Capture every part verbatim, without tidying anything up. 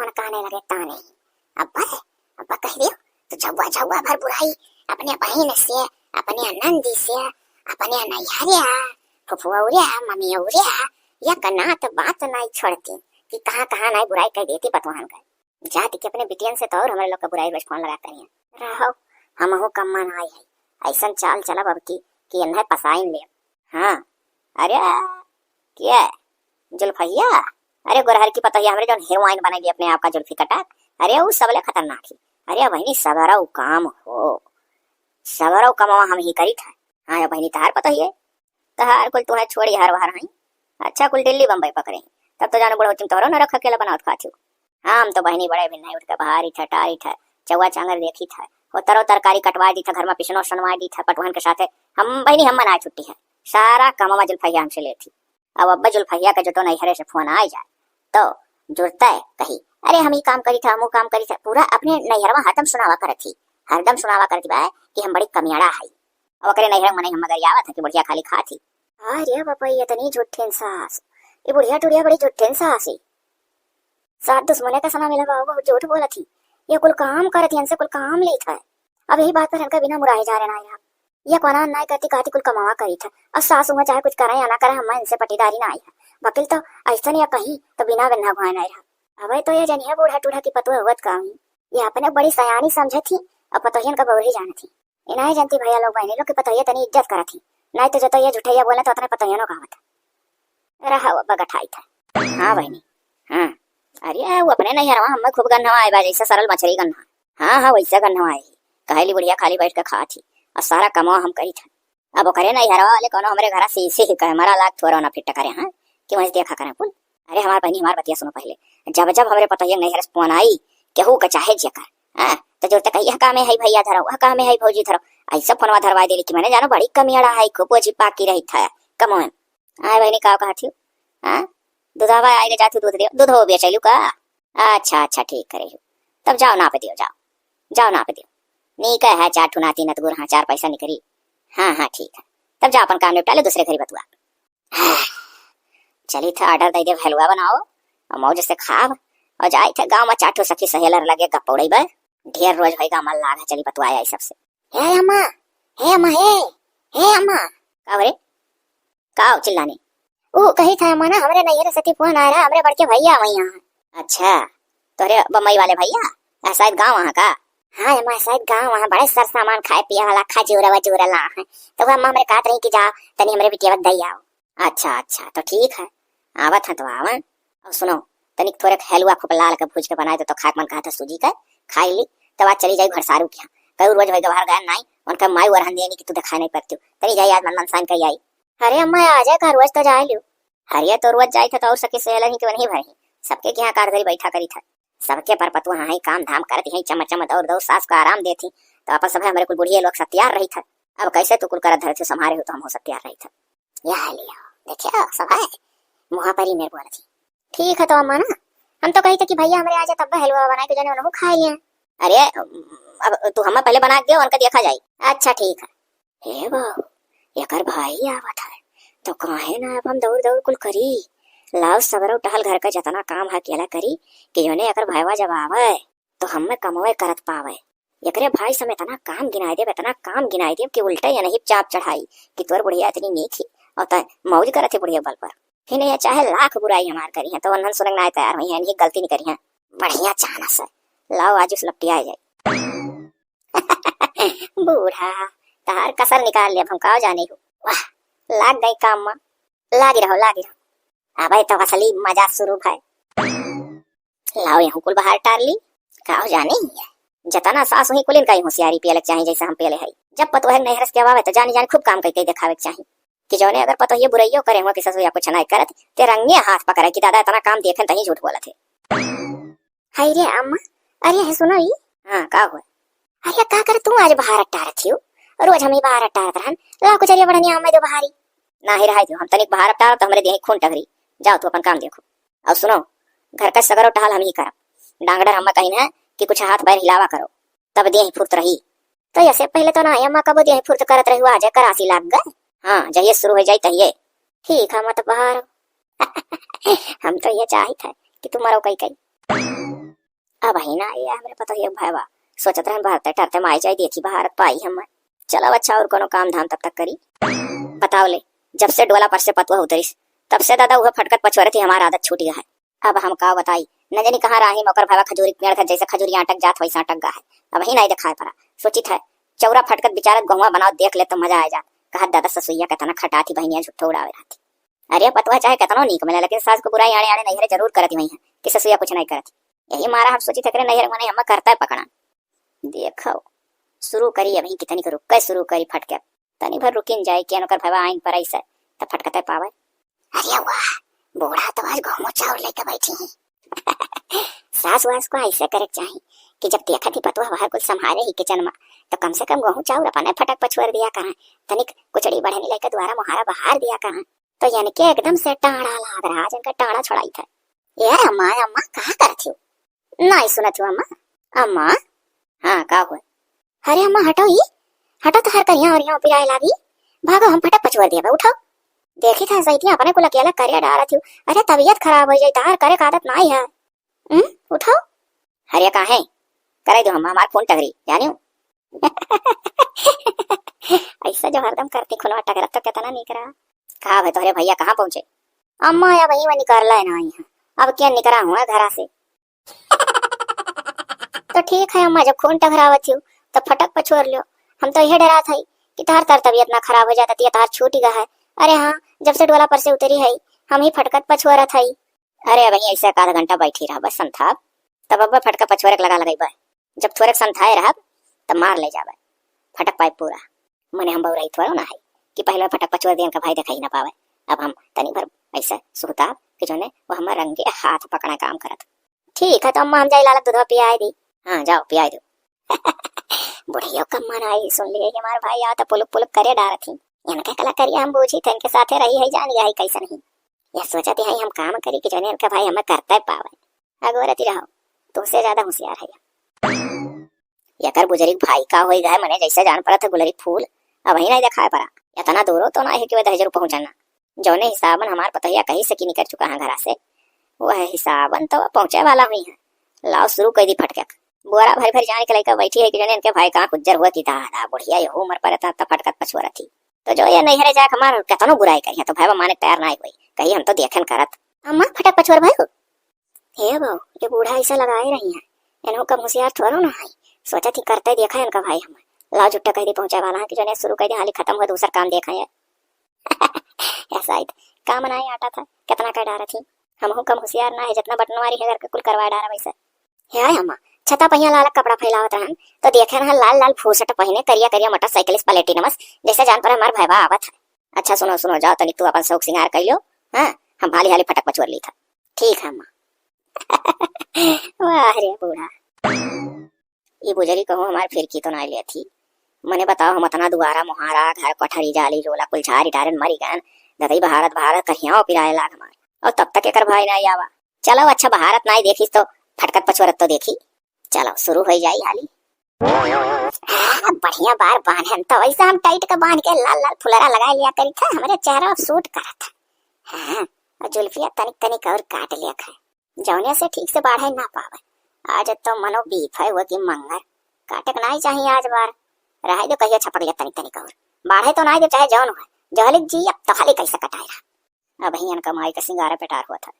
मन कहने लगे ताने। अब्बा, अब्बा कह दियो, तो झउआ, झउआ भर बुराई अपने बहिन से, अपने नंदी से, अपने नैहरिया, फुफुआ उरिया, मम्मी उरिया, या कनात बात नाई छोड़ती कि कहाँ, कहाँ नाई बुराई कह देती पतोहन का। जाति के अपने बिटियन से तो और हमरे लोग का बुराई रोज फोन लगा करिए। रहो, हमहू कम मन आई है, ऐसन चाल चलब अब की कि इन्हें पसाइन ले। हाँ, अरे, के? जुल्फैया? अरे, गोरहर की पतोहिया हमरे, जौन हीरोइन बनैली अपने आप का जुल्फी कटाक। अरे, ऊ सबले खतरनाक ही। अरे, बहिनी, सबरौ काम हो, सबरौ कमवा हम ही करित है। हाँ, बहिनी, तहार पतोहिए, तहार कुल तुहैं छोड़ी हर वहर हई। अच्छा, कुल दिल्ली बम्बई पकरे। तब तो जानो बुढ़ौती में तोहरो न रख अकेला बनावत खात हो। हम तो बहिनी बड़े भी नहीं उठ के बहारी था, टारी था, चौवा चांगर देखी था, वो तरो तरकारी कटवा दी था, घर में पिसनो सनवा दी था, पटवन के साथे। हम बहिनी, हम मनाए छुट्टी है, सारा कमवा जुल्फैया हमसे लेती। अब अब्बा जुल्फैया के जो तो नैहरे से फोन आ जाए, तो जुड़ते कही, "अरे, हम ई काम करी था, हम वो काम करी था।" पूरा अपने नैहरवा हरदम सुनावा करत ही, हरदम सुनावा करत ही बा कि हम बड़ी कमियाड़ा हई। अब ओकरे नैहर में नहीं हम गरियावत है कि बुढ़िया खाली खात ही। अरे बापा, ये इतनी झूठेन सास, ये बुढ़िया टुढ़िया बड़ी झूठेन सास है। सास दुश्मने का सना मिला बा, वो झूठ बोलत ही। ये कुल काम करत ही, इनसे कुल काम लेत है। अब यही बात पर इनका बिना मुराहे जा रहे ना यार। ये कोना नाई करती, कहती कुल कमावा करी था। अब सास हुआ चाहे कुछ करे या ना करे, हमें इनसे पटीदारी ना आई है। वकील तो ऐसा नहीं कहीं तो बिना गन्ना घुआए नहीं रहा। अबे तो ये जनिया बूढ़ा टूढ़ा की पतोह हुआ का हुई। ये अपने बड़ी सयानी समझे थी, अब पतोहियन का बौरी जाने थी। इनाए जानती भैया लोग, बहनी लोग की पतोहिया तनी इज्जत करा थी, नहीं तो जो तो ये झूठैया बोले तो उतने पतोहियनों का होता। रहा वो बगठाई था। हाँ बहनी, हाँ। अरे, वो अपने नहीं हरवा, हमें खूब गन्ना आए बा, जैसे सरल मछली गन्ना। हाँ, हाँ, वैसे गन्ना आए। कहेली बुढ़िया खाली बैठ के खात ही, और सारा कमवा हम करी था। अब ओकरे नैहरवा वाले कोनो हमरे घरा से इसे ही कहे, मरा लाग थोड़ा ना फिट करे, हाँ, कि वहीं से देखा करें कुल। अरे हमार बहनी, हमार बतिया सुनो पहले। जब जब हमरे पतोहिया नैहर से फोन आई, केहू के चाहे जेकर, हाँ, तो जोर तक यह काम है भैया धरो, वह काम है भौजी धरो, ऐसा फोनवा धरवा देली कि मैंने जानो बड़ी कमियाड़ा है, खूब ओझी पाकी रही था कमवन। आए बहनी, का कहत हियो? हाँ, दूधवा आए ले जात हियो, दूध दियो, दूध हो बेचैलू का? अच्छा, अच्छा, ठीक करे हो, तब जाओ नाप दियो, जाओ, जाओ नाप दियो। नीक है, चार ठो नाती नतगुर, हाँ, चार पैसा निकरी। हाँ, हाँ, ठीक है, तब जाओ अपन काम निपटा ले, दूसरे घरी बतुआ। चली था, ऑर्डर दे दे, हलवा बनाओ और मौज से खाब, और जाए थे गाँव में चार ठो सखी सहेलर लगे गप उड़ैबे। ढेर रोज होइगा, मन लाग है, चली बतुआ आई सबसे। हे अम्मा, हे अम्मा, हे, हे अम्मा। का हो रे? का हो चिल्लाने? ऊ कही था अम्मा ना, हमरे नैहर से फोन आए रहा, हमरे बड़के भैया वहीं यहाँ। अच्छा, तोरे बम्बई वाले भैया? आ, शायद गाँव वहाँ का? हाँ अम्मा, शायद गाँव वहाँ बड़े सर सामान खाए पिए वाला खजूर वजूर ला है, तो वह अम्मा हमरे कहत रही कि जा तनी हमरे बिटिया दे आओ। अच्छा, अच्छा, तो ठीक है, आवत हैं तो आवन। और सुनो, तनिक थोड़े हलवा खूब लाल के भूज के बनाए दे तो खाए के मन कहत है सूजी का, खाई ली, तब आज चली जाई घरसारू के यहाँ। कई रोज होइगा बाहर गया नाई, उनका माई वरहन देनी कि तू दिखाई नहीं पड़ती हो। तनी जाई आज मन मनसान कही आई। अरे अम्मा, आ जाए का, रोज तो जाए लियो। अरे तो रोज जाई था तो और सखी सहेलर ही के वहीं भर ही, सबके के यहाँ काट धरी बैठा करी था। सबके पर पतुआ हैं, काम धाम करती हैं, चम चम दौड़ दौड़, सास का आराम देती, तो अपन सब हमरे कुल बुढ़िए लोग सब तैयार रही था। अब कैसे तू कुल करत धरती संभारे हो तो हम हो सब तैयार रही था। यह लियो, देखियो सब है, मुँहा पर ही मेरे बोलत ही। ठीक है तो अम्मा ना, हम तो कही थे कि भैया हमरे आ जाए तब हलवा बनाए के जने उन्हों खा लिए। अरे, अब तू हमें पहले बना के दे, उनका देखा जाए। अच्छा ठीक है। हे बाबू, एकर भाई आवत है, तो काहे ना अब हम दौड़ दौड़ कुल करी। लाओ सबरो टहल घर का जितना काम है अकेला करी, कि योने एकर भाईवा जब आवे, तो हमें कमवे करत पावे। एकरे भाई से हम इतना काम गिनाई देब, इतना काम गिनाई देब कि उल्टे या नहीं चाप चढ़ाई कि तोर बुढ़िया इतनी नीक ही और तय मौज करत है बुढ़िया बल पर। फिर ये चाहे लाख बुराई हमार करी है, तो उन्हन सुनक ना तैयार हुई है, इन्हीं गलती नहीं करी है। बढ़िया चानस है, लाओ आज उस लपटिया जाए। बूढ़ा, तहार कसर निकाल ले, हम का जाने हो। वाह, लाग गई काम में। लागी रहो, लागी रहो। अबे तो असली मजा शुरू है। लाओ, यहू कुल बाहर टार ली। का हो जाने ही है। जतना सास हुई कुलिन का ही होशियारी पियलक चाही, जैसे हम पियले हई। जब पतोह नैहर से आवे तो जानी जानी खूब काम कई कई देखावे के चाही। कि जौने अगर पतोहिए बुरैयो करे हुआ कि ससुर या कुछ नहीं करत, ते रंगे हाथ पकड़े कि दादा इतना काम देखे तहीं झूठ बोलत है। हाय रे अम्मा, अरे है सुनो ई। हाँ, का हुआ? अरे का करे तू आज बाहर अट्टारत हियो? रोज हम ही बाहर अट्टारत रहन। ला कुछ अरे बढ़निया हमें दो बाहरी। ना ही रहाई दियो, हम तनिक बाहर अट्टारब तो हमरे देह खून टगरी। जाओ तू अपन काम देखो। और सुनो, घर का सगरो टहल हम ही करब। डांगडर हमें कहीं है कि कुछ हाथ पैर हिलावा करो, तब देह फुर्त रही। तो ऐसे पहले तो ना अम्मा कबो देह फुर्त करत रही, आज करासी लाग गए। हाँ, जहिए शुरू हो जाई तहिए। ठीक है, मत बाहर। हम तो ये चाहित है कि तू मरो कई कई। अबहीं ना आई है हमरे पतोहिया के भइवा। सोचत रहन बहरते टरते माई जाई देखी बहारत पाई हम। चलो अच्छा, और कोनो काम धाम तब तक करी। बताओ ले, जब से डोला पर से पतोह उतरिस, तब से दादा उहे फटकत पछोरत ही हमार आदत छूट गया है। अब हम का बताई, न जानी कहाँ राही में ओकर भइवा खजूरी के पेड़ के जैसे खजूरी अटक जात वैसे अटक गा है। अबहीं नाहीं देखाए परा। सोचित है, चौरा फटकत बिचारत गहुआ बनाओ देख ले तो मजा आ जात। कहत दादा ससुइया केतना खटात ही बहिनिया झूठो उड़ावे रहती। अरे पतोह चाहे केतनो नीक मिले, लेकिन सास को बुराई आड़े आड़े नैहरे जरूर करत ही वही है कि ससुइया कुछ नाहीं करत ही। यही मारा हम सोचित है एकरे नैहर मने हम करता है पकड़ा। देखो, शुरू करी अबहीं कितनी को रुक के शुरू करी फटके। तनी भर रुकिन जाए, केन ओकर भइवा आइन पर ऐसे, त फटकते पावे। अरे वाह, बूढ़ा तो आज गहूँ चाउर लेके बैठी ही। सास वास को ऐसे करे के चाही कि जब देखत ही पतोह बाहर कुल संभारे ही किचन में, तो कम से कम गहूँ चाउर अपने फटक पछोर दिया करें, तनिक कुचड़ी बढ़नी लेके द्वारा मोहारा बहार दिया करें। तो इनके एकदम से टाड़ा लाग रहा, जिनका टाड़ा छोड़ाई था। ए अम्मा, अम्मा, का करत हो? नाहीं सुनत हो अम्मा? अम्मा? हाँ, का हुआ? अरे अम्मा, हटो ई, हटो, तोहार करिया ओरिया पिराए लागी। भागो, हम फटक पछुआ देबे, उठो। देखी था सैतिया अपने कुल अकेला करे डारत हो। अरे तबियत खराब हो जाई, तोहार करे का आदत नाहीं है। हम्म, उठो। अरे काहे? करे दो हम, हमार खून टगरी, जानियो। ऐसा जो हरदम करती खुनवा टगरत तो कितना निकरा। का भाई तोहरे भइया कहाँ पहुँचे? अम्मा या वहीं वो निकरला है नाहीं है। अब क्या निकरा हुआ घरा से? तो ठीक है अम्मा, जब खून टघरावत हो तो फटक पछोर लियो। हम तो यह डरात है कि तोहार तर तबियत ना खराब हो जात, या तोहार छूट गया है। अरे हाँ, जब से डोला पर से उतरी है, हम ही फटकत पछोरत है। अरे अबहीं ऐसे एक आधा घंटा बैठी रहा बस संथाप, तब अब फटका पछोरे के लगा लगैबे। जब थोड़े संथाए रहब तब मार ले जाबे फटक पाइप पूरा। मने हम बउराई थोड़ो ना है कि पहले फटक पछोर दियन का भाई देखाई ना पावे। अब हम तनी भर ऐसे सुहताब कि जोने वो हमार रंगे हाथ पकड़ा काम करत। ठीक है, तो अम्मा हम जाई लाला दूधवा पियाए दी। हाँ, जाओ पियाए दो। बुढ़ियो का मन आई, सुन लिए कि हमार भाई आओ तो पुलुक पुलुक करे डारत ही। इनके कला करिया हम बूझी थे, इनके साथे रही है, जान गया है कैसन ही। यह सोचत ही हम काम करी कि जोने इनका भाई हमें करते पावे। अगोरती रहो, तुमसे ज्यादा होशियार है। एकर बुजरिक भाई का होई गए, मने जैसे जान पड़त है गुलरी फूल, अबहीं नाहीं देखाए परा। इतना दूरो तो नाहीं है कि वह दहेजरू पहुँचना। जौने हिसाबन हमार पतोहिया कहीं से कि निकल चुका है घरा से, वह हिसाबन तो पहुँचे वाला हुई है। लाओ शुरू कर दी फटकक। बोरा भर भर जान के लइका बैठी है कि जने इनके भाई कहाँ गुज्जर हुआ थी, दादा बुढ़िया ये उम्र पर इतना फटकत पछुआ रहती। तो जो ये नैहरे जाके हमार केतनो बुराई करिया तो भाई माने तैयार नाहीं हुई, कही हम तो देखन करत। अम्मा फटक पछुअर भाई हो। हे बाऊ, ये बूढ़ा ऐसा लगाए रही है, इन्हों कम होशियार थोड़ो ना है। सोचत ही करते देखा इनका भाई हम। लाओ जुट्टा कह दी पहुँचे वाला है कि जो ने शुरू कर दे, हाली खत्म हुआ दूसर काम देखा है। ऐसा ही काम बनाए आटा था, कितना कह डारा थी। हमहू कम होशियार ना है, जितना बटन मारी है घर के कुल करवा डारा वैसे। हे आय अम्मा, छता पहिया लाल कपड़ा फैलावत रहन, तो देखे रहन लाल लाल फूसट पहिने करिया करिया मोटरसाइकिल प्लेटिनमस, जैसे जान पर हमार भैया आवत है। अच्छा सुनो सुनो, जाओ तनी तू अपन शौक सिंगार कर लो, हाँ, हम हाली हाली फटक पछुअर ली था। ठीक है अम्मा। वाह रे बूढ़ा। ई बुजरी कहूँ हमार फिरकी तो ना लेत ही। मने बताओ, हम अतना दुआरा मुहारा, घर कोठरी जाली जोला कुल झारी डारेन मरी गन। ददई बहारत बहारत कहियाओ पिराए लाग हमार। और तब तक एकर भाई ना आवा। चलो अच्छा बहारत ना देखिस तो फटकत पछोरत तो देखी। चलो शुरू हो जाई हाली। हाँ, बढ़िया बार बांधन तो वैसे हम टाइट का बांध के लाल लाल फुलरा लगा लिया करी था, हमारे चेहरा सूट करत। हाँ, और जुल्फिया तनिक तनिक और काट लिया खाए। जौने से ठीक से बाढ़े ना पावे। आज तो मनो बीफ है वो कि मंगर। काटे के नाई चाहिए आज बार। रहे दो कहियो छपक ले तनी तनी कौर। बाढ़े तो नाई दे चाहे जौन हो। जहलिक जी अब तहली कैसे कटाए रहा। अब हियन कमाई का सिंगारा पेटार हुआ था।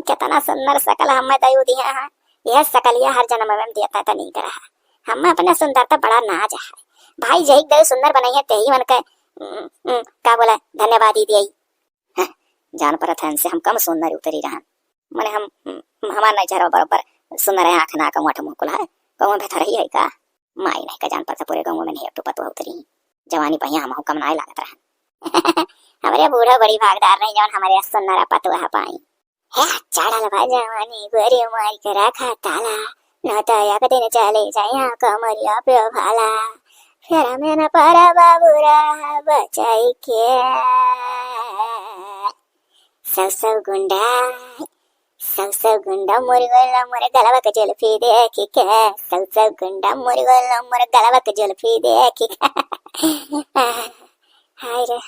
कितना सुंदर सकल हमें दयू दिया है। यह सकलिया हर जन्म में देता तो नीक रहा। हमें अपने सुंदरता बड़ा नाज है। भाई जही दयू सुंदर बनाई है तेही मन के, उम, उम, का बोला, धन्यवाद ही दिया। हैं, जान परत है इनसे हम कम सुंदर उतरी रहन। मने हम, हमार नहीं चेहरा बराबर सुंदर है, आँख नाक मोट मुँह कुल है। कहूँ बेहतर ही है का? माई नहीं का जान परत पूरे गाँव में नहीं एक तो पतुआ उतरी। जवानी पहिया हम कम नाई लागत रहन। हमरे बूढ़ा बड़ी भागदार नहीं जौन हमरे सुंदर पतुआ पाई। हे चढ़ल बा जवानी गोरी मार के रखा ताला, न तो एक दिन चले जाया कमरिया पे भाला। फेरा में न पड़ा बाबू रहा बचाई के। सौ सौ गुंडा, सौ सौ गुंडा मोर गोला मोर गलवा के जुल्फी देखी के, सौ सौ गुंडा मोर गोला मोर गलवा के जुल्फी देखी के। हाय रे,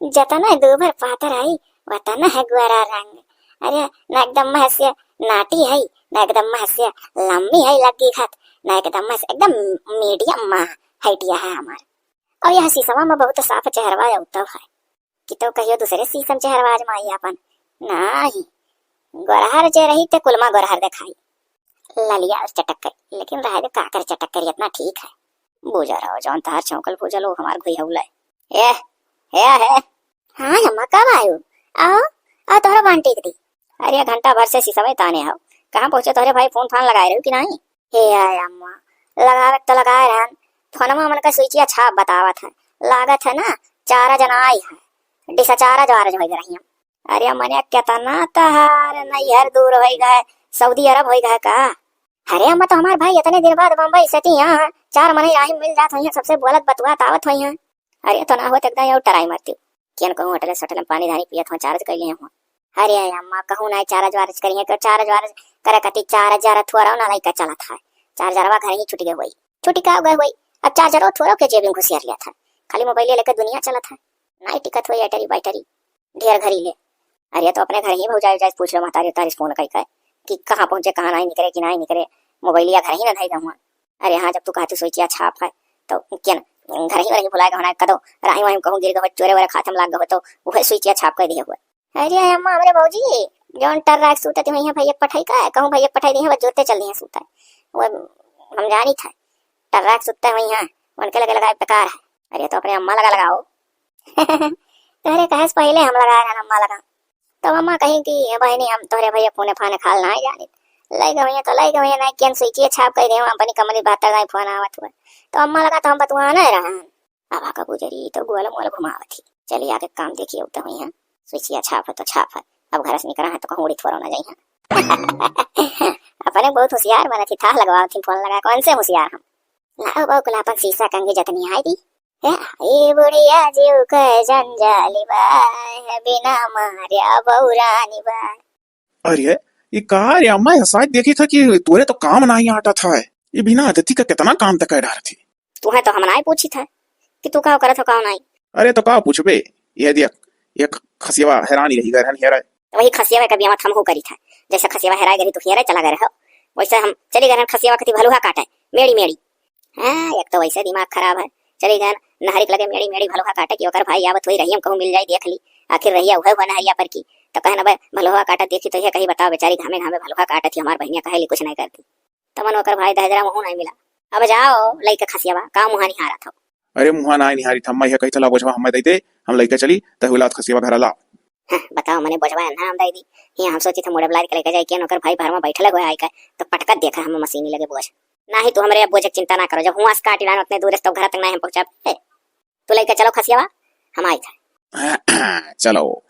जतना दूबर पातर आई, वतना है गोरा रंग। अरे, ना एकदम महस्य नाटी है, ना एकदम महसे लम्बी है लग्गी खत, ना एकदम महसे, एकदम medium मा height है हमार। और यह सीसवा मा बहुत साफ चेहरवा अउतव है कि तो कहियो दूसरे सीसम चेहरवा आजमाई आपन। नाही, गोरहर जे रही ते कुलमा गोरहर देखाई। ललिया और चटक करी, लेकिन रहे दे, का करे, चटक करी, इतना ठीक है। बूझा रहो, जौन तहार छौंकल बूझल, वो हमार घुइहौला है। ए, ए, ए। हाँ अम्मा, कब आयो? आओ, आओ, तोहरा बांटी के दी। अरे, घंटा भर से सिसवे ताने हो। कहाँ पहुँचे तोहरे भाई, फोन फान लगाए रहो कि नहीं? हे आय अम्मा, लगावे तो लगाए रहन, फोनमा मन का स्विचिया छाप बतावत है, लागत है ना, चारा जना आई है, डिसचार्ज वार्ज होइ रही हम। अरे मने, केतना तहार नैहर दूर होइ गए, सऊदी अरब होइ गए का? अरे अम्मा, तो हमार भाई इतने दिन बाद बम्बई से ती यहाँ, चार मनई राही मिल जात होइहैं, सबसे बोलत बतुआत आवत होइहैं। अरे तो ना होत एकदम यौ टराई मारती। केन कहूँ होटले सोटले में पानी धानी पियत हुआ, चार्ज कैले हुआ। अरे अम्मा, कहूँ ना चार्ज वार्ज करिहैं, तो चार्ज वार्ज करे कती चार हजार थोड़ा ना लइका चलत है, चार्जरवा घर ही छुट गए हुई। छुटी का गए हुई, अब चार्जरो थोड़ा के जेब में घुसियार लिया था, खाली मोबाइल लेके दुनिया चलत है, नाई टिकत हुई एटरी बैटरी। ढेर घरी ले। अरे तो अपने घर ही भौजाई उजाई पूछ लो, महतारी उतारी फोन कई कई कि कहाँ पहुँचे, कहाँ नाई निकरे कि नाई निकरे, मोबाइलिया घर ही ना धई गहुआ। अरे हाँ, जब तू कहती सोचिया छाप है, तो केन घर ही वही भुलाए गहना कदो, राही वही कहूँ गिर गहो, चोरे वोरे खाते में लाग गहो, तो वह सोचिया छाप कर दिए हुए। अरे अम्मा, हमरे भौजी, जौन टर्रा के सूतत हुई हैं, भैया पठाई का, कहूँ भैया पठाई दी हैं, बस जोते चल दी हैं सूता है। वो हम जानी था, टर्रा के सुत्ते हुई हैं, उनके लगे लगाए बेकार है। अरे तो अपने अम्मा लगा लगाओ। तोहरे कहे से पहिले हम लगाए रहन अम्मा लगा। तब अम्मा कही कि "ए बहिनी, हम तोहरे भैया फोने फाने खाल नाई जानित। लई गए हुए तो लई गए हुए, नाई केन स्विचिए छाप कई दे, अपनी कमली बहत्तर नाई फोन आवत हुए। तो अम्मा लगा तो हम बतुआ नहीं रहन।" अब आका बुजरी तो गोल मोल घुमावत ही। चली आगे काम देखिए, उतर हुई हैं। स्विचिया छाप है तो छाप है। अब घर से निकला है तो कहूँ उड़ी थोरो ना जाई हैं। अपने बहुत होशियार बनत ही, था लगवावत ही फोन लगा, कौन से होशियार हम। लाओ बहू कुल अपन सीसा कंघी जतनी आई दी। ए, ए बुढ़िया जीव के जंजाली बा, है बिना मार्या बौरानी बा। अरे, ई का रे अम्मा, ये साइड देखी था कि तोरे तो काम नाही आटा था। ये बिना आदती का कितना काम तक डार थी। तू है तो हम नाही पूछी था कि तू का करत हो, का नाही। अरे तो का पूछबे, ये देख, ये ख-, खसियवा हैरानी रही घर हेरा। तो वही खसियवा का बियाह हम हो करी था, जैसे खसियवा हेराए गई तो हेरा चला गए हो, वैसे हम चली गए खसियवा कती भलुहा काटे, मेड़ी मेड़ी। हाँ, एक तो वैसे दिमाग खराब है। चली गए नहरी के लगे मेड़ी मेड़ी भलुहा काटे कि ओकर भाई आवत हुई रही, हम कहूँ मिल जाई, देख ली, आखिर रहिया उहे हुआ नहरिया पर की। तो कहन अब भलुहा काटत देखी तो ये कही बताओ, बेचारी घामे घामे भलुहा काटत ही, हमार बहिनिया कहे ली कुछ नहीं करती। तमन ओकर भाई दहजरा वहू नहीं मिला। अब जाओ लइका खसियावा, का मुहा निहारत हो? अरे मुहा ना निहारी था, मैं यह कही चला बोझवा हमें दे दे, हम लइका चली, तहुला खसियावा घर ला। हाँ, बताओ मने बोझवा अन्हा हम दे दी। हियाँ हम सोची था मुड़े बुलारी के लइका जाए, किया ओकर भाई भर में बैठल हुए आई का, तो पटकत देखा हम मशीनी लगे बोझ। नाही, तू हमरे अब बोझे के चिंता ना करो, जब हुआं से काटी लान उतने दूर से तो घर तक ना हम पहुँचाबे। तू लइके चलो खसियावा, हम आई था। चलो,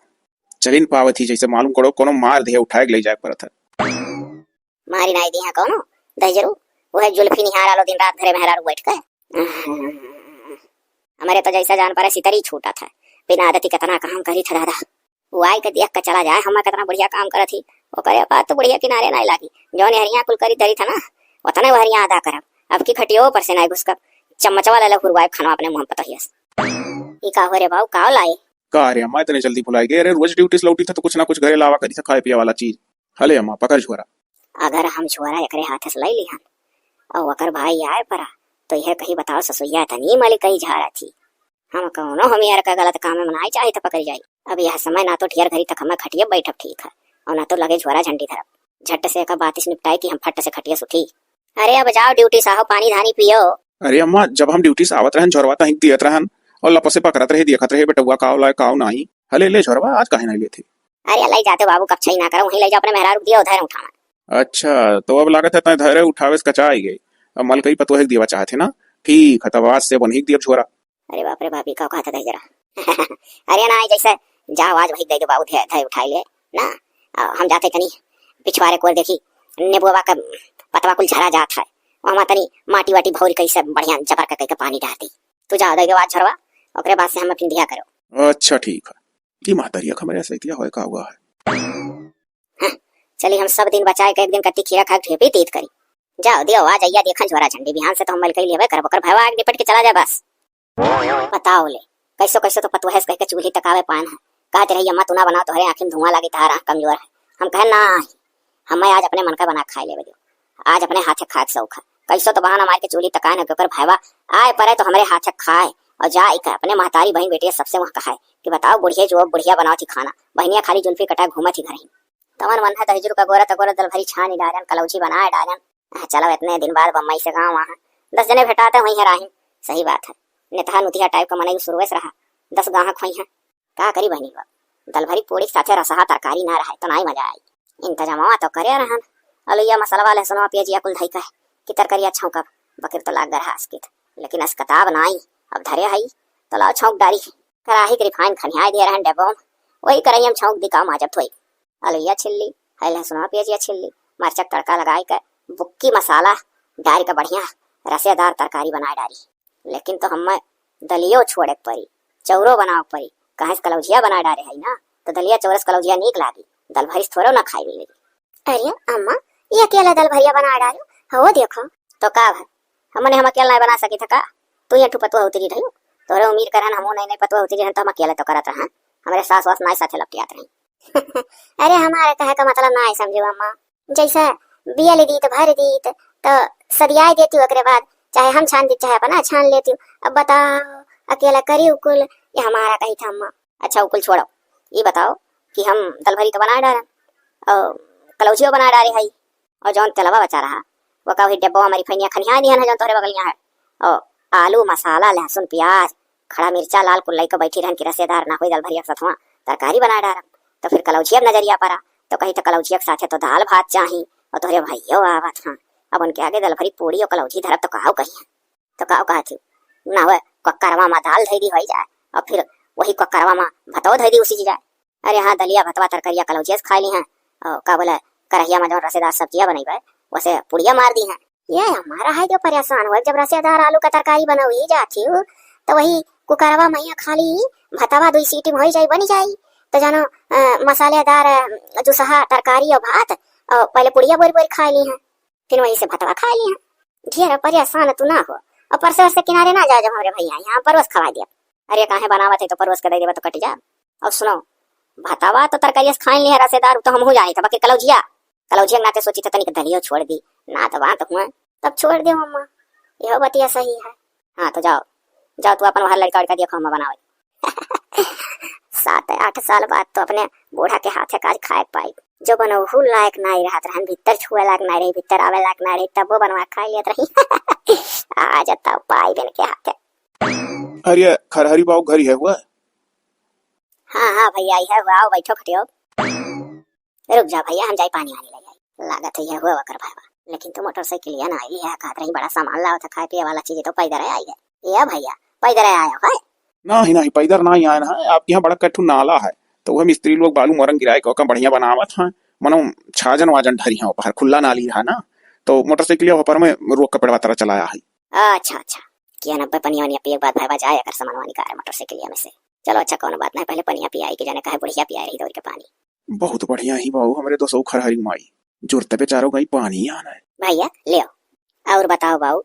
चलिन पावत ही, जैसे मालूम करो कोनो मार दे उठाए के ले जाए पड़त है। मारी नाही दिया कोनो दहजरू, वह जुल्फी निहार आलो दिन रात घरे मेहरारू बैठ के। हमारे तो जैसा जान पड़े सितरी छूटा था, बिना आदती कितना काम करी था दादा। वो आई के देख के चला जाए, हमें कितना बढ़िया काम करत ही। ओकरे बाद तो बढ़िया किनारे नहीं लागी। जौन हरिया कुल करी धरी था ना, उतने वो हरिया आधा करब। अब की खटियो पर से नहीं घुसकब। चम्मचवा ले ले हुरवाए खाना अपने मुंह पतोहियस। ई का हो रे बाऊ, का लाई? का रे अम्मा, इतने जल्दी भुलाई गए? अरे रोज ड्यूटी से लौटी था तो कुछ ना कुछ घरे लावा करी था खाए पिए वाला चीज। हले अम्मा, पकड़ झोरा। अगर हम झोरा एकरे हाथ से लाई लिहन और ओकर भाई आए परा, तो यह कही बताओ ससुइया इतनी मलिकई झारा थी। हम कौनो हमियर का गलत काम में नाई चाही त पकड़ी जाई। अब यह समय ना तो ढेर घड़ी तक हमें खटिए बैठब ठीक है, और ना तो लगे झोरा झंडी धरब। झट से एका बातिस निपटाए कि हम फट से खटिए से उठी। अरे अब जाओ ड्यूटी से आओ, पानी धानी पियो। अरे अम्मा, जब हम ड्यूटी से आवत रहन, झोरवा तहिक दियत रहन, और लपसे पकड़त रहे, देखत रहे, बेटउआ काव लाए, काव नाही। हले ले झोरवा, आज काहे नाही लेथे? अरे ले जाते बाबू, कपछाई ना करो, वहीं ले जाओ अपने मेहरारू दियो, उधर उठाना। अच्छा, तो अब लागत है तय धैर्य उठावे से कचाई गई। अब मलकई पतोहे के दियवा चाहत है ना? ठीक है, तब आज से बनही के दियब झोरा। अरे बाप रे बाप, ई का कहत है जरा। अरे ना, जैसे जाओ आज वही दे दो बाबू, धै, धै उठाई ले ना। आ, हम जाते तनी पिछवारे कोर देखी, नेबुआ का पतवा कुल झरा जात है, वहाँ तनी माटी वाटी भौरी कैसे बढ़िया जबर का कई के पानी डाल दी। तू जाओ दे दो आज झरवा, ओकरे बाद से हम फिर दिया करो। अच्छा ठीक है। ई महतरिया खमरे सैतिया होए का हुआ है? हाँ, चली हम सब दिन बचाए के एक दिन कत्ती खीरा खाए के ढेपी तीत करी। जाओ दियो, आ जाइया देखन झोरा झंडी, बिहान से तो हम मलकई लेबे करब, ओकर भवा आग निपट के चला जाए बस। बताओ ले, कैसो कैसो तो पतोहेस कह के चूल्ही तकावे पान है। कहत रही अम्मा तू ना बनाओ, तोहरे आँखी में धुआं लागी, तहार आँख कमजोर है। हम कहे ना, हमें आज अपने मन का बना के खाए लेवे दो। आज अपने हाथे खाए के शौक है। कैसो तो बहाना मार के चूल्ही तकाए न के ओकर भाईवा आए परे तो हमरे हाथे खाए और जाए के अपने महतारी बहन बेटिया सबसे वहाँ कहाए कि बताओ बुढ़िया जो अब बुढ़िया बनावत ही खाना, बहनिया खाली जुल्फी कटाए घूमत ही घर ही। तवन मन है दहिजरू का गोरा तगोरा दलभरी छानी डारन, कलौजी बनाए डारन। आ, चलो इतने दिन बाद बम्बई से गाँव आए हैं, दस जने भेटाते हुई है राहिन। सही बात है, नेतहा नुतिहा टाइप का मनई शुरुए से रहा, दस गाहक हुई हैं। का करी बहनी बा, दलभरी पूड़ी के साथे रसहा तरकारी ना रहे तो नाई मजा आई। इंतजामवा तो करे रहन, अलुइया मसलवा लहसुनवा पियजिया कुल धई कहे कि तरकरिया छौंकब, बकिर तो लाग गरहा अस्कित, लेकिन अस्कताब नाई। अब धरे हई तो लाओ छौंक डारी। कराही के रिफाइन खनियाए दिए रहन डेबो में, वही करैया में छौंक दी का माजब थोई। अलुइया छिल्ली, है लहसुनवा पियजिया छिल्ली, मरचा के तड़का लगाए के बुक्की मसाला डारी के बढ़िया रसेदार तरकारी बनाए डारी। लेकिन तो हमें दलियो छोड़े के पड़ी, चौरो बनावे के पड़ी। काहे से कलौजिया बनाए डारे है ना, तो दलिया चौरस कलौजिया नीक लागी, दल भरिस थोड़ो ना खाई मिली। अरे अम्मा, ये अकेला दल भरिया बनाए डारे हो? देखो तो का भा, हमने हम अकेला नहीं बना सकी था का? तू ये ठू पतुआ उतरी रही, तोरे उम्मीद करन हमो नहीं नहीं पतुआ उतरी रहन तो हम अकेला तो करत रहा, हमारे सास वास नाई साथे लपटियात रही। अरे हमारे कहे का मतलब ना है समझो अम्मा, जैसे बियल दीत भर दीत तो सदियाए देती, ओकरे बाद चाहे हम छान दी चाहे अपना छान लेती। अब बताओ अकेला करी उकुल, ये हमारा कही था अम्मा। अच्छा उकुल छोड़ो, ये बताओ कि हम दलभरी तो बनाए डारन और कलौजियो बनाए डारे हई और जौन तेलवा बचा रहा वो का वही डेब्बा हमारी फैनिया खनिया दिहन है जौन तोहरे बगलिया है और आलू मसाला लहसुन प्याज खड़ा मिर्चा लाल कुल लइके बैठी रहन कि रसेदार ना होई दल भरिया के सथवा तरकारी बना डारब। तो फिर कलौजिया नजरिया परा, तो कही तो कलौजिया के साथे तो दाल भात चाही, और तोहरे भइयो आवत हाँ। अब उनके आगे दल भरी पूड़ी और कलौजी धरब तो काऊ कही, तो काऊ कहत ही ना हुए कक्करवा मा दाल धई दी होई जाए, और फिर वही कक्करवा मा भतो धई दी उसी जाए। अरे हाँ, दलिया भतवा तरकरिया कलौजिया से खाई ली हैं, और का बोले करहिया मा जौन रसेदार सब्जिया बनई बे वैसे पुड़िया मार दी हैं। ये हमारा है जो परेशान हो, जब रसेदार आलू का तरकारी बनौई जाती हो, तो वही कुकरवा मैया खाली भतवा दुई सीटी में होई जाई, बनी जाई। तो जानो, अ, मसालेदार, अ, जुसहा तरकारी और भात, और पहले पुड़िया बोरी बोरी खाए ली हैं, फिर वहीं से भतवा खाए ली हैं। ढेर परेशान तू ना हो, और परसे वरसे किनारे ना जाओ, जब हमरे भैया यहाँ परोस खवा दिया। अरे काहे बनावत है तो परोस के दे देबा तो कट जा। और सुनो, भतवा तो तरकारी से खाए ली है रसेदार, उ तो हमहू जानी था, बाकी कलौजिया कलौजिया के नाते सोची था तनिक दलियो छोड़ दी, ना तो बात हुआ। तब छोड़ दे अम्मा, यह बतिया सही है। हाँ तो जाओ, जाओ तू अपन वहाँ लड़का वड़का देखो, हम बनावे। सात आठ साल बाद तो अपने बूढ़ा के हाथे काज खाए के पाई। जो बनौहू लायक नाई रहत रहन, भीतर छुए लायक नाई रही, भीतर आवे लायक नाई रही, तब वो बनवा के खा लेत रही। आज तब पाई बन के हाथे। अरे खरहरी बाबू घर ही है हुआ? हाँ हाँ भैया, यह हुआ, आओ बैठो खटियो। रुक जा भैया, हम जाई पानी वानी ले आई। लागत है यह हुआ वकर भाईवा। लेकिन तू मोटरसाइकिलिया ना आई है, कहत रही बड़ा सामान लावत है, खाए पिए वाला चीज तो पैदर आई है। ये भैया, पैदर आया है? नहीं, नहीं, पैदर ना ही आए ना है। आपके यहाँ बड़ा कठू नाला है, तो वह मिस्त्री लोग बालू मोरंग गिराए के ओका बढ़िया बनावत हैं। मनो छाजन वाजन ढरी हैं, बाहर खुला नाली रहा ना, तो मोटरसाइकिलिया ऊपर में रोक के पेड़वा तरह चलाया है। अच्छा, अच्छा। किया नब्बे पनिया वनिया पिए के बाद भाईवा जाए अगर सामान वानी का मोटरसाइकिलिया में से। चलो अच्छा, कौन बात नहीं, पहले पनिया पियाई के जाने काहे बुढ़िया पिया रही दौड़ के पानी। बहुत बढ़िया ही बाबू, हमरे दो सौ खरहरी माई, जुरते पे चारों गाई पानी आना है। भैया, ले आओ। और बताओ बाबू,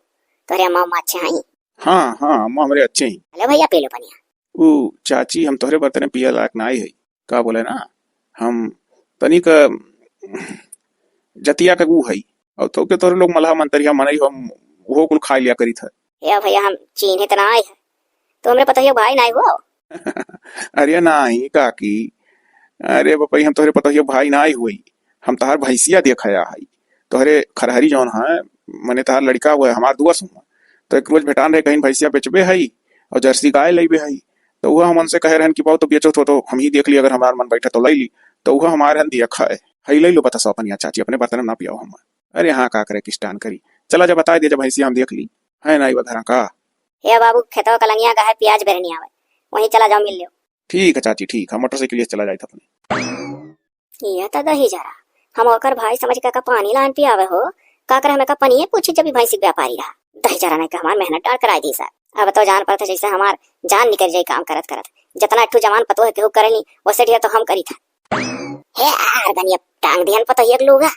तोहरे अम्मा उम्मा अच्छे हैं? हाँ, हाँ, अम्मा हमरे अच्छे हैं। ले भैया, पी लो पनिया। ऊ, चाची, हम तोहरे बर्तने पिए लायक ना आई है। का बोले ना, हम तनिक जतिया के ऊ है, और तो के तोहरे लोग मलहा मंतरिया मनई, हम वो कुल खा लिया करी था। ए भैया, हम चीन्हे त ना आई है, तो हमरे पतोहिया भाई ना आई हो। अरे नाही काकी, अरे बपई, हम तोहरे पतोहिया भाई ना आई हुई, हम तहार भैंसिया देखा आई। तोहरे खरहरी जौन है, मने तहार लड़का हुआ है, हमार दुआ सुन। तो एक रोज भेटान रहे, कहीं भैंसिया बेचबे है और जर्सी गाय लेबे है। तो वह हमन से कहे रहन कि "बाऊ, तो बेचो तो, तो हम ही देख ली, अगर हमार मन बैठे तो ले ली।" तो वह हमारे हन दिया खाए, "है ले लो, बता सौ पनिया चाची, अपने बर्तन में ना पियाओ हम।" अरे हाँ, का करे, किस्टान करी, चला जा बता दे, जब भैंसिया हम देख ली है ना, वह धरा का। हे बाबू, खेतवा कलंगिया गहे प्याज बेरनी आवे, वहीं चला जाओ, मिल लियो। ठीक है चाची, ठीक है, मोटरसाइकिल से चला जाए अपने। ये तो दही जरा, हम ओकर भाई समझ के का पानी लान पियावे हो, का करे हमें का पनिये पूछी जब ई भैंसी के व्यापारी रहा। दही जरा नहीं के हमार मेहनत डार कराई दी सर। अब तो जान पड़ता जैसे हमार जान निकल जाई काम करत करत। जितना एक ठो जवान पतोह केहू करेली, वैसे ढेर तो हम करी था। हे आर गनिया टांग दिहन पतोहिया के लूगा।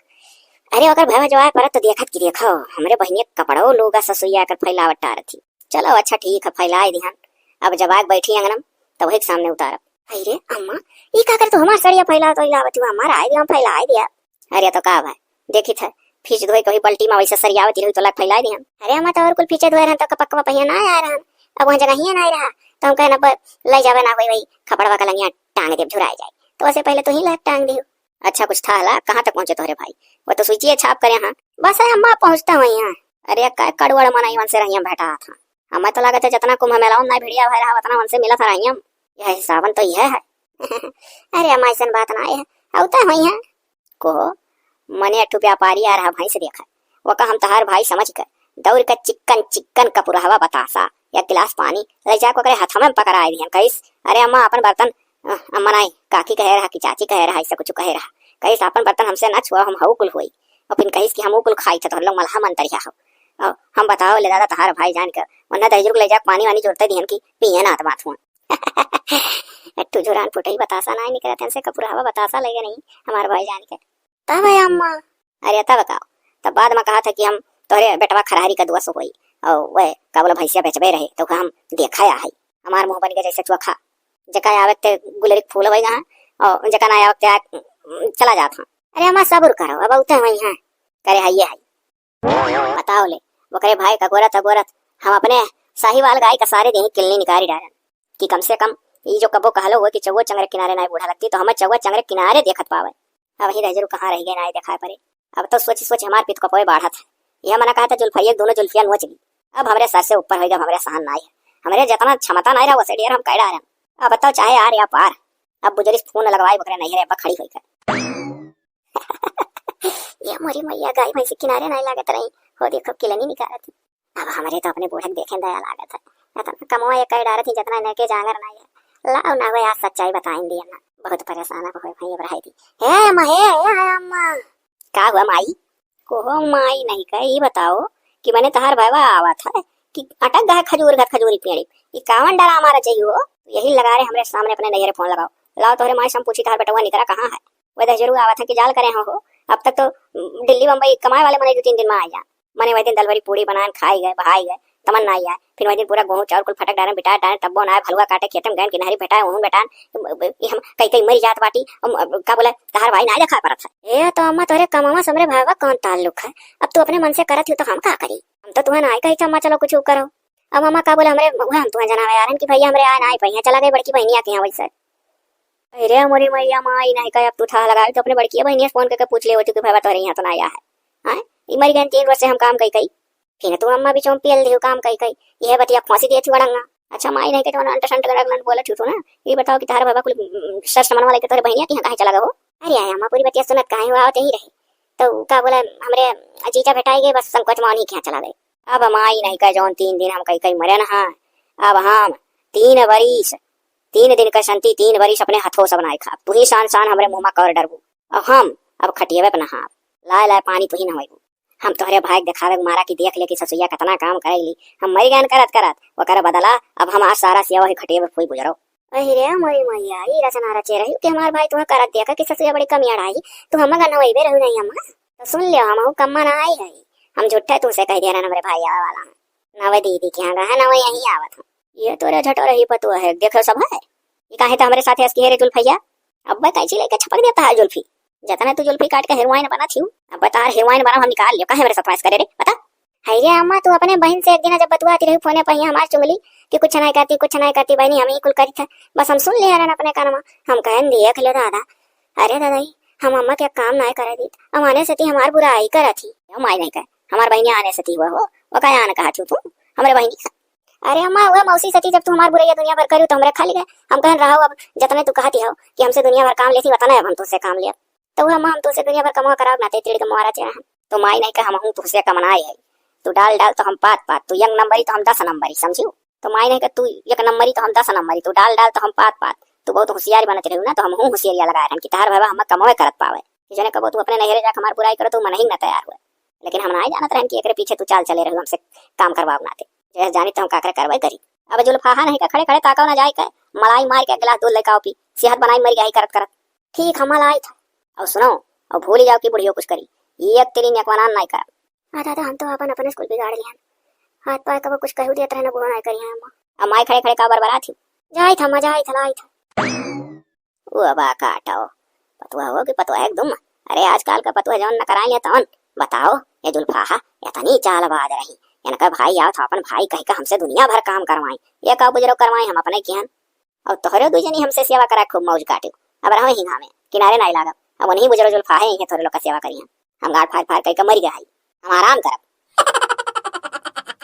अरे ओकर भैया जो आए परत तो देखत कि देखो, हमरे बहिनिया के कपड़ो लूगा ससुइया एकर फैलावट टारत ही। चलो अच्छा ठीक है, फैलाए दिहन। अब जब आके बैठी अंगनम, तब वही के सामने उतारब। अरे अम्मा, ई का कर तू हमार सड़िया फैलावत वैलावत हुआ, हमार आए दिया, हम फैलाए दिया। अरे तो का भाई, देखी था, फीच धोए कभी बल्टी में वैसे सरियावत रही तो लाग फैला दिहन। अरे हम तो और कुल फीचे धोए रहन तो कपकवा पहिया ना आए रहन, अब वहाँ जगह ही ना आए रहा, तो हम कहना पर ले जावे ना होई, वही खपड़वा का लंगिया टांग देब झुराए जाए, तो वैसे पहले तू ही लाग टांग दियो। अच्छा कुछ था हला, कहाँ तक पहुँचे तोहरे भाई? वो तो सुइचिए छाप करे हाँ। बस है अम्मा पहुँचता वही हाँ। अरे का कड़ुअड़ मनई मन से रहियम भेटा था। हमें तो लागत है जितना कुंभ मेला में ना भिड़िया भय रहा उतना मन से मिला था रहियम। यह हिसाबन तो यह है। अरे अम्मा ऐसन बात ना है, औते हुई है। को मने एक ठो व्यापारी आ रहा भैंस देखा, वका हम तहार भाई समझ के दौड़ के चिक्कन चिक्कन कपुरहवा बतासा एक गिलास पानी ले जाके ओकरे हथवा में पकड़ाए दिहन। कहिस, अरे अम्मा अपन बर्तन, अ, अम्मा नाई, काकी कहे रहा कि चाची कहे रहा, ऐसा कुछ कहे रहा। कहिस, "आपन बर्तन हमसे ना छुआ, हम हऊ कुल होई।" और फिर कहिस कि हम ऊ कुल खाई थे, तो हम लोग मलहा मंतरिया हो। और हम बताओ ले दादा तहार भाई जान के, उन्हें दहिजरू के ले जाके पानी वानी जोरते दिहन कि पिए ना आत्मा थुआ। तू जुरान फुटई बतासा ना निकलत हमसे, कपुरहवा बतासा लगे नहीं हमार भाई जान के। तब है अम्मा। अरे तब का, तब बाद में कहा था कि हम तोहरे बेटवा खरहरी का दुआ से होई, और वह का बोला भैंसिया बेचबे रहे, तो हम देखा या है, हमार मुंह बन गया जैसे चोखा। जका आवत ते गुलरी के फूल होई गा, और जका ना आवत ते आ, चला जात हाँ। अरे अम्मा सब्र करो, अब उते वही हैं। करे है ये है। बताओ ले, ओकरे भाई का गोरत, का गोरत, हम अपने साहिवाल गाय का सारे देही किलनी निकारी डालन कि कम से कम ई जो कबो कहलो हो कि चौवा चंगरे किनारे ना बूढ़ा लगती, तो हमें चौवा चंगरे किनारे देखत पावे। अब ही दहिजरू कहाँ रह गए ना दिखाई पड़े। अब तो सोच सोच हमार पित कपोए बाढ़त है। यह मना कहा था जुल्फैया दोनों जुल्फिया नोच ली। अब हमरे सर से ऊपर हो गया, हमरे सहन ना है, हमरे जितना क्षमता ना रहा वैसे ढेर हम कह डालन। अब बताओ चाहे आर या पार, अब बुजरिस फोन लगवाई बकरे नहीं रे, अब खड़ी होई कर। ये मोरी मैया, गाय भैंसी किनारे नहीं लागत रही, हो देखो किलनी निकारत। अब हमरे तो अपने बूढ़े के देखे दया लागत है, इतना कमवा ये कह डारत ही जितना इनके जांगर नहीं है। लाओ ना हुए आज सच्चाई बताइन दिया ना, बहुत परेशान अब हुए भाई अब रहे थी। हे अम्मा, हे, हे, हे अम्मा। का हुआ माई? को हो माई नहीं कह, ये बताओ कि मैंने तहार भाईवा आवत है कि अटक गए खजूर घर खजूरी पेड़ी, ये कावन डरा हमारा चाहिए हो? यही लगा रहे हमरे सामने अपने नैहरे फोन लगाओ, लाओ तोहरे माई से हम पूछी तहार बेटवा निकरा कहाँ है? वह दहिजरू आवत है कि जाल करे हो, हो? अब तक तो दिल्ली बम्बई कमाए वाले मने दो तीन दिन में आ जा। मने वह दिन दलबरी पूड़ी बनान खाई गए, बहाई गए, तमन ना आया। फिर वह दिन पूरा गोहूँ चाउर कुल फटक डारन, बिटार डारन, तब्बो ना आए, भलुआ काटे खेते में गए, किनहरी भेटाए, ओहूँ बेटान, हम, हम कई कई मर जात बाटी, हम, का बोले, तहार भाई ना देखा परत है। ए तो अम्मा तोहरे कमवा से हमरे भाईवा कौन ताल्लुक है? अब तू अपने मन से करत हो तो हम का करी? हम तो तुहे ना आई कही कि अम्मा चलो कुछ करो। अब अम्मा का बोले हमरे, वह हम तुहे जनावे यारन कि भैया हमरे आए ना आई पहिया चला गए बड़की बहनिया के यहाँ वैसे। अरे मोरी मैया माई नहीं कहे, अब तू था लगावे तो अपने बड़की बहनिया से फोन करके पूछ ले होती कि भाईवा तोहरे यहाँ तो ना आया है। हाँ, ई मरी गए तीन वर्ष से हम काम कई कई। फिर तू अम्मा बीच में पेल दियो काम कई कई, यह बतिया फांसी दिए थी वड़ंगा। अच्छा माई नहीं के जवन अंट संट गड़गलन बोलत हूँ तू ना, ये बताओ कि तार बाबा कुल, उम, सस मनवा लेके तोरे बहनिया के यहाँ काहे चला गए हो? अरे आया अम्मा पूरी बतिया सुनत काहे हो आवत यही रहे। तो का बोला हमरे जीजा भेटाई गए बस संकोच में उन्हीं के यहाँ चला गए। अब माई नहीं कह जौन तीन दिन हम कई कई मरे ना, अब हम तीन बरिस, तीन दिन का शांति, तीन बरिस अपने हाथों से बनाए खाब। तू ही शान शान हमरे मुँह में कौर डरबू। अब हम अब खटियवे पे नहाब, लाए लाए पानी तू ही नहवाइबू। हम तोहरे भाई के देखावे के मारा कि देख ले कि ससुइया कितना काम करेली, हम मर गए करत करत, ओकर बदला अब हम आज सारा सिया वही खटिए पे फूई गुजरो। अहि रे मोरी मैया, ई रचना रचे रही कि हमार भाई तुम्हें करत देखा कि ससुइया बड़ी कमी अड़ाई, तू हम गन वही बे रहू नहीं अम्मा। तो सुन लियो, हम हूँ कम्मा ना आई है, हम झूठे तुमसे कह दिया रहन हमरे भाई आवे वाला है, ना वह दीदी के यहाँ गए हैं ना वह यहीं आवत हूँ। ये तो रे झटो रही पतुआ है, देखो सब है, ये काहे तो हमरे साथे हंस के हेरे जुल्फैया, अब वह कैंची लेके छपक देता है जुल्फी। जतने तू जुल्फी काट के हीरोइन बना थी, अब तार हीरोइन बना हम निकाल लियो, काहे मेरे साथ ऐश करे रे, बता। है रे अम्मा, तू अपने बहन से एक दिन जब बतुआती रही फोने पर ही हमार चुंगली कि कुछ नहीं करती, कुछ नहीं करती बहनी, हम ही कुल करी थे। बस हम सुन लिया रहन अपने कान में, हम कहन देख लियो दादा। अरे दादा ही, हम अम्मा के काम नहीं करे दीत, हम आने से ती हमार बुराई करत ही। हम आई नहीं कहे, हमार बहनी आने से ती हुआ हो, वो कहे आने कहा थी तू, हमरे बहनी का। अरे अम्मा, वह मौसी सती जब तू हमार बुरैया दुनिया भर करू तो हमरे खाली गए। हम कहन रहो अब जतने तू कहती हो कि हमसे दुनिया भर काम लेती, वतने अब हम तुझसे काम लिया। तो वह अम्मा हम तुझसे दुनिया भर कमवा कराओ ना, ते तिड़ के मुआरा चेहरा हम। तो माई नहीं कह हम हूँ तुझसे कमनाए है। तू डाल डाल तो हम पात पात, तू एक नंबरी तो हम दस नंबरी, समझियो? तो माई नहीं कह तू एक नंबरी तो हम दस नंबरी, तू डाल डाल तो हम पात पात। तू बहुत होशियारी बनत रहू ना, तो हम हूँ होशियारिया लगाए रहन कि तहार भाई हम कमवे करत पावे। कि जने कबो तू अपने नैहरे जाके हमार बुराई करो तो मन ही ना तैयार हुए। लेकिन हम ना जानत रहन कि एकरे पीछे तू चाल चले रहू हमसे काम करवाओ नाते। जैसे जानी तो हम काकरे कार्रवाई करी। अब जुल्फाहा नहीं का खड़े खड़े ताका ना जाए के, मलाई मार के एक गिलास दूध लेके आओ पी, सेहत बनाई मर गई करत करत। ठीक हम मलाई था। और सुनो, और भूल ही जाओ कि बुढ़ियो कुछ करी, ये एक तेरी नेकवाना नहीं कर। आ दादा, हम तो अपन अपने स्कूल बिगाड़ लिया, हाथ पाए कबो कुछ कहू दिया तरह ना बुढ़ो नहीं करी हम। अब माई खड़े खड़े का बरबरा थी। जाई था, मजा आई था, लाई था। ओ बा काटो, पतुआ हो कि पतुआ एकदम अरे आजकल का पतोह जौन न कराई है तौन। बताओ, ये जुल्फाहा इतनी चालबाज रही, इनका भाई आवत ह अपन भाई कह के हमसे दुनिया भर काम करवाई। ये का बुजरो करवाई हम अपने किहन? और तोहरे दुई जनी हमसे सेवा करा खूब मौज काटियो। अब रहो हिंगा में, किनारे नाई लागब। अब उन्हीं बुजरो जुल्फाहे ही तोहरे लोग का सेवा करिहन। हम गाड़ फाड़ फाड़ कह के मर गए हई, हम आराम करब।